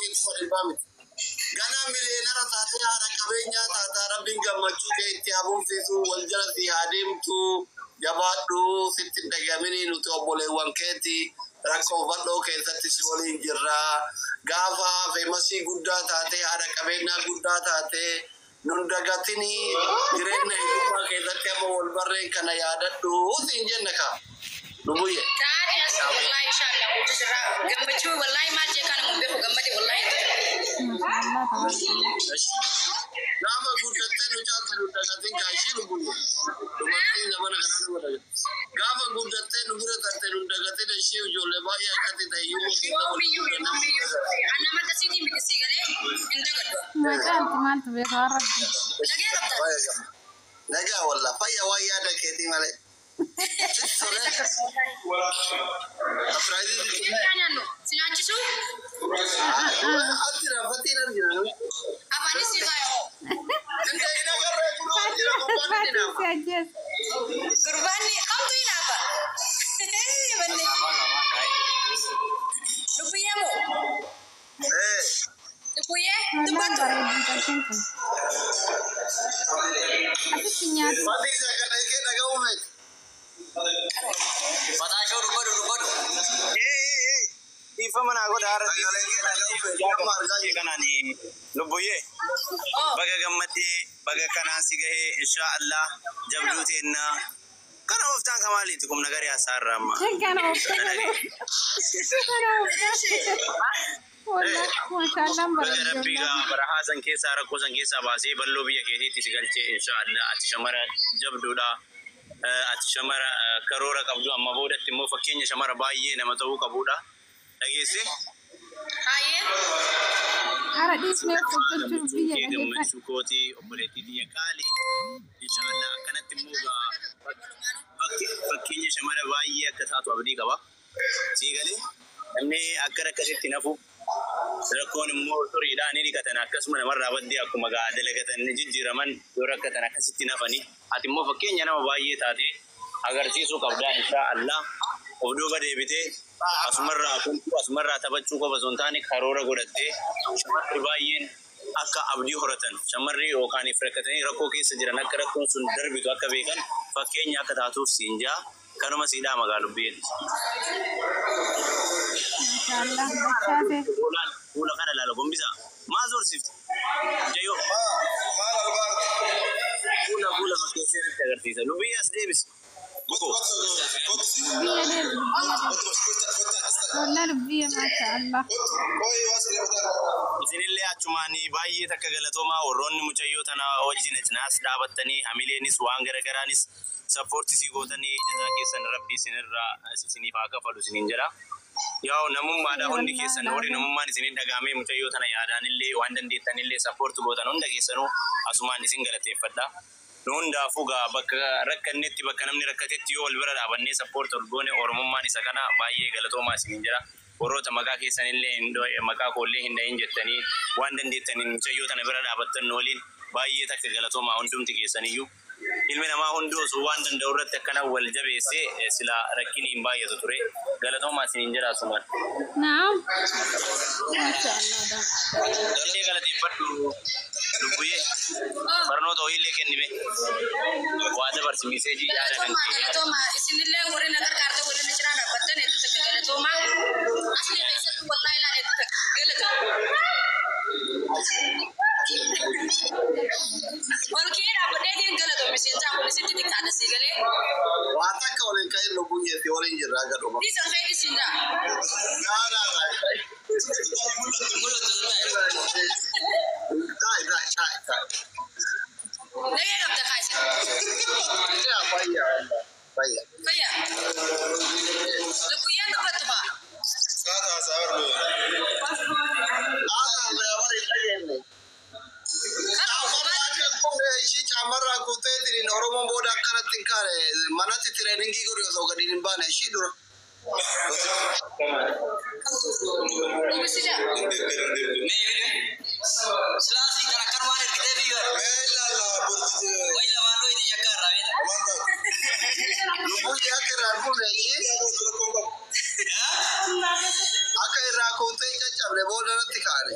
yookiin 500,000 miti. Ganaa miliyeenara taatee haadha qabeenyaa taataa, Rabbiin gammachuu kee itti hafuufsiisu, wal jala si haa deemtu. Jabaadhu, sitti hin dhagaminii, nuti obboleewwan keeti rakkoo bal'oo keessatti si waliin jirra. Gaafa famous guddaa taatee haadha qabeenyaa guddaa taatee nun dagatinii, jireenya hiyyummaa keessatti amma wal barreen kana yaadadhu siin jenna kaa. Lubuyye. Taate as wallahi, inshallah, hojii jirra. Gammachuu wallahi maal jee kana mun beeku gammade wallahi. Maashaallah, tabaarakallah. Gaafa guddattee nu caalte nu dagatin kaa ishii, lubuyye. Dubartiin zamana kana nama dagatti. Gaafa guddattee nu bira tarte nu dagatin ishii, ijoollee baay'ee akkatti ta'e hiyyummaa keessa wal Yoomiyyuu yoomiyyuu. Anna maddasiitii miti sii galee hin dagaddu. Maqaanti maaltu beeka waan Rabbi. Nagee qabda. Nagaa walla fayya, waan yaada keetii malee. Sitti tolee. Surprise sitti tolee. Nyaannu si nyaachisuu. As jira, fatiin as jira. Afaanis si kaayoo. Inda ina garree kunoo as jira, gurbaan ni Fatiin naafa. si ajjees. Gurbaanni kamtu hinaafa? Banne. Lubbiyyee moo? Eh. Lubbiyyee Wallaan dubbattu. bareeddu intaltiin kun. Asitti nyaatu. Fatii sagalee kee dhaga'uu feeti. Fataashoo, dubbadhu, dubbadhu. Dhiifama naa godha har'a. Sagalee kee dhaga'uu feeti. Amma argaa jirra. Kanaan lubbuyyee Oh. baga gammaddee, baga kanaan si gahee, insha Allah, jabduu teennaa. Kana ooftaan kamaaliiti kumna garii haasaa irraa amma. Kana oofte kana. Kana oofte. Wallaan maashaallah Baga bareeddu Rabbii wallaan. gaa barahaa san keessaa, rakkoo san keessaa baasee bal'oo biyya keetiitti si galchee, insha Allah, ati shamara jabduudha. Ati shamara karoora qabdu, amma boodatti immoo fakkeenya shamara baay'ee nama ta'uu qabudha. Dhageesse? Hayyee. Hara dhiisnee hojjechuuf biyya Gammachuu kee dhageeffadhu. gammachuu kootii, obboleettii tiyya qaalii. Insha Allah akkanatti immoo gaa fakkeenya shamara baay'ee akka taatu abdii qaba. Sii galee, namni akka rakkasitti nafu, rakkoon immoo turiidhaan ni dhiqatan, akkasuma namarraa baddee akkuma gaa dalagatan ni jijjiiraman, yoo rakkatan akkasitti nafani. Ati immoo fakkeenya nama baay'ee taate agarsiisuu qabdaa, insha Allah. Of duuba deebitee asumarraa kolfuu, asumarraa taphachuu qofa osoo hin taane, karoora godhattee shamarri baay'een akka abdii horatan, shamarri yookaan if rakkatanii rakkoo keessa jiran akka rakkoon sun darbitu akka beekan fakkeenya akka taatuuf siin jaa, kanuma siidhaa magaa lubbeen. Maashaallah dachaate. Fuulaan fuula kana ilaala, gombisa maa zorsifte mucayyoo? Maal albaarti? Fuula fuula fakkeessee irratti agarsiisa, lubbii as deebisi. Buko. Biyya deebi, biyya deebi. Wallaan biyya, maashaallah. Isinillee achumaan baay'ee takka galatoomaa, warroonni mucayyoo tana wajjin cinaas dhaabattanii hamileenis waan garaagaraanis support sii gootanii, jazaa keessan Rabbi isinirraa isiniif haa kafalu isiniin jedha. Yaa'u namummaadha hundi keessan, warri namummaan isinin dhagaamee mucayyoo tana yaadaanillee waan dandeettanillee support gootan hunda keessanuu asumaan isin galateeffadha. Nu hundaafuu gaa bakka rakkannetti, bakka namni rakkatetti yoo wal bira dhaabannee support ol goone, oromummaan isa kana. Baay'ee galatoomaa isiniin jedha. Warroota maqaa keessanillee maqaa koollee hin dhahin jettanii waan dandeettaniin mucayyoo tana bira dhaabattan nu waliin baay'ee takka galatoomaa hundumti keessaniyyuu. Ilmi namaa hunduu osoo waan danda'u irratti akkana wal jabeessee sila rakkinni hin baay'atu ture. Galatoomaa isiniin jedha asumaan. Naam. Maashaallah. Illee galateeffadhu lubbuyyee, barnoota ho'iillee kennime, waa dabarsi, message yaada kan Galatoomaa kee. Galatoomaa, isinillee warri na gargaarte, warri na cinaa dhaabbattan hedduu takka galatoomaa. Asli keessattuu wallahi ilaala, hedduu takka galatooma. Ol kee dhaabbadheetiin galatoomi siin jaa, kun isitti xiqqaata sii galee. Waa takka waliin ka'in, lubbuun jetti waliin jirra aga dhuma. Dhiisan feeti siin jaa. Naa naa naa. Ta'i ta'i ta'i ta'i. Nagee qabda kaase. Yaa fayya fayya. Fayya. Lubbuyyeen dubbattu fa'a. Haadha bari dhageenye. Ishii caamarraa kuteetiin Oromoon booda akkanatti hin kaane, manatti training godhu osoo gadi hin baane ishii dura. Dubbisi jaa. Silaasii kana akkanumaan ergitee biyya. Wayi lamaan dhooyite yakka irraa beekta. Lubbuu akka irraa fuune ishii. Akka irraa kuutee hin caccabne booda irratti kaane.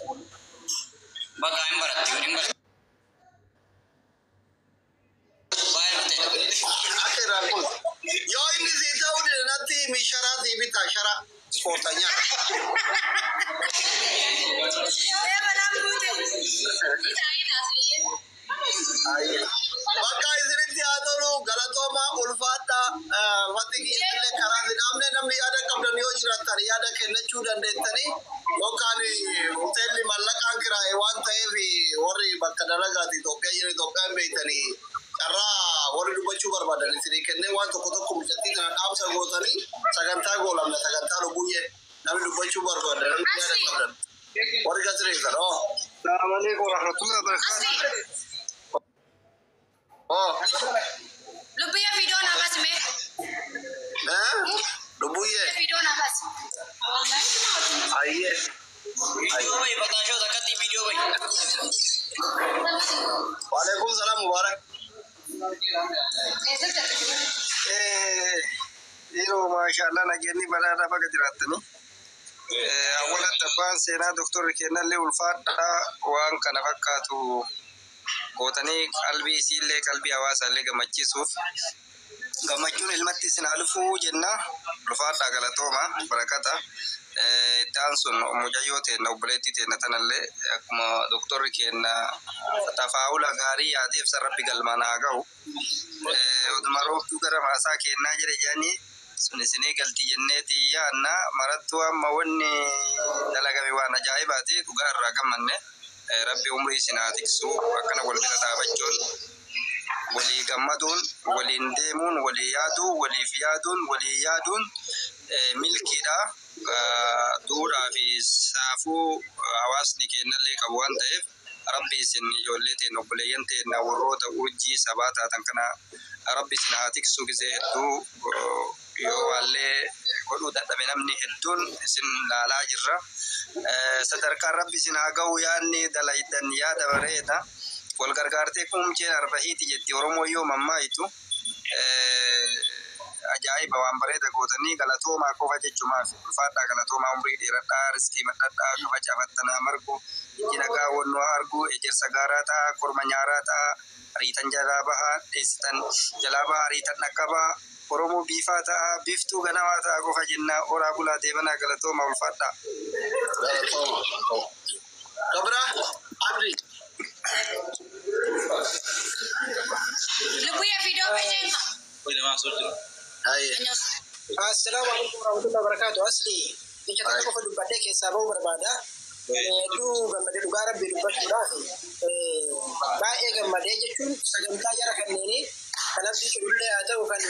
Bakka hin baratti hin baratti. Baay'ee ta'e. Akka irraa kuute. Yoo inni sii ta'uu dide natti himi, sharaa sii bitaa, sharaa ispoortanyaa. Ee balaan buute. Bakka isinitti haa tolu, galatoomaa, ulfaadhaa. Fatti kiyyallee karaa si dhaabne, namni yaada qabdan yoo jiraattan yaada kennachuu dandeettanii, yookaan hoteelli mallaqaan kiraa'e waan ta'eef warri bakka dalagaati Itoophiyaa jira, Itoophiyaan beektanii, carraa warri dubbachuu barbaadan isinii kennee waan tokko tokko mucattii kana dhaamsa gootanii sagantaa goolamna, sagantaa lubbuyyee namni dubbachuu barbaadan, namni yaada qabdan warri gasireessan oo. السلام عليكم ورحمة الله وبركاته. Asli. Oo. Lubbiyyee viidiyoo naa baasi mee. Eh? Lubbuyyee. Viidiyoo naa baasi. Ayyee. Viidiyoo bahi, bataashoo takkatti viidiyoo bahi. Waalaikum salam, Mubarak. Yeroo maashaallah nageenyi badhaadhaa baga jiraattanii. Awwalatti abbaan seenaa doktorri kennallee ulfaadhaa, waan kana fakkaatu gootanii qalbii isiillee qalbii hawaasaallee gammachiisuuf, gammachuun ilmatti isin haa dhufuu jenna, ulfaadhaa, galatooma, barakata. Itti aansun mucayyoo teenna, obboleettii teenna tanallee akkuma doktorri kenna tafaa'ula gaarii yaadeef san rabbi galmaan haa ga'u. Oduma roobtuu gara maasaa kennaa jedhe jedhanii sun isinii galti jenneeti yaanna. Marattuu amma wanni dalagame waan ajaa'ibaati, dhugaa irraa gammanne. Rabbi umrii isin haa tiksu. Akkana wal bira dhaabachuun, walii gammaduun, waliin deemuun, walii yaaduu, waliif yaaduun, walii yaaduun milkiidha. Duudhaa fi saafuu hawaasni kennallee qabu waan ta'eef, rabbi isin ijoollee teen, obboleeyyan teen, warroota urjii sabaa taatan kana rabbi isin haa tiksu. Gisee hedduu yoo waallee godhuu dadhabe namni hedduun isin laalaa jirra. Sadarkaan rabbi isin haa ga'u, yaadni dalaydan yaada bareeda. Wal gargaartee kuumcheen arbahiiti jetti Oromoo yoo mammaayitu. Ajaa'iba, waan bareeda gootanii, galatoomaa qofa jechumaaf. Ulfaadhaa, galatoomaa, umrii dheeradhaa, riskii madhadhaa, kafacafattanaa margu, iji nagaa wannoo argu, ejersa gaaraa ta'a, korma nyaaraa ta'a, ariitan jalaa bahaa, dheessitan jalaa bahaa, ariitan dhaqqabaa, Oromoo biifaa ta'a, biiftuu ganamaa ta'a qofa jennaa. Oraa bulaa deemanaa, galatoomaa, ulfaadhaa. Galatoomaa. Kabira Abdi. Lubbiyyee viidiyoo bahi. Ayyee. Assalaamu alaikum warahmatullahi wabarakatuh. Asli jecha takka qofa dubbadhee keessaa bahuu barbaada. Hedduu gammadee, dhugaa rabbii dubbachuudhaaf baay'ee gammadee jechuun, sagantaa jara kanneenii kan abdii culullee haa ta'u kan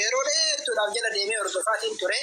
yeroo dheertuudhaaf jala deemee hordofaatiin ture.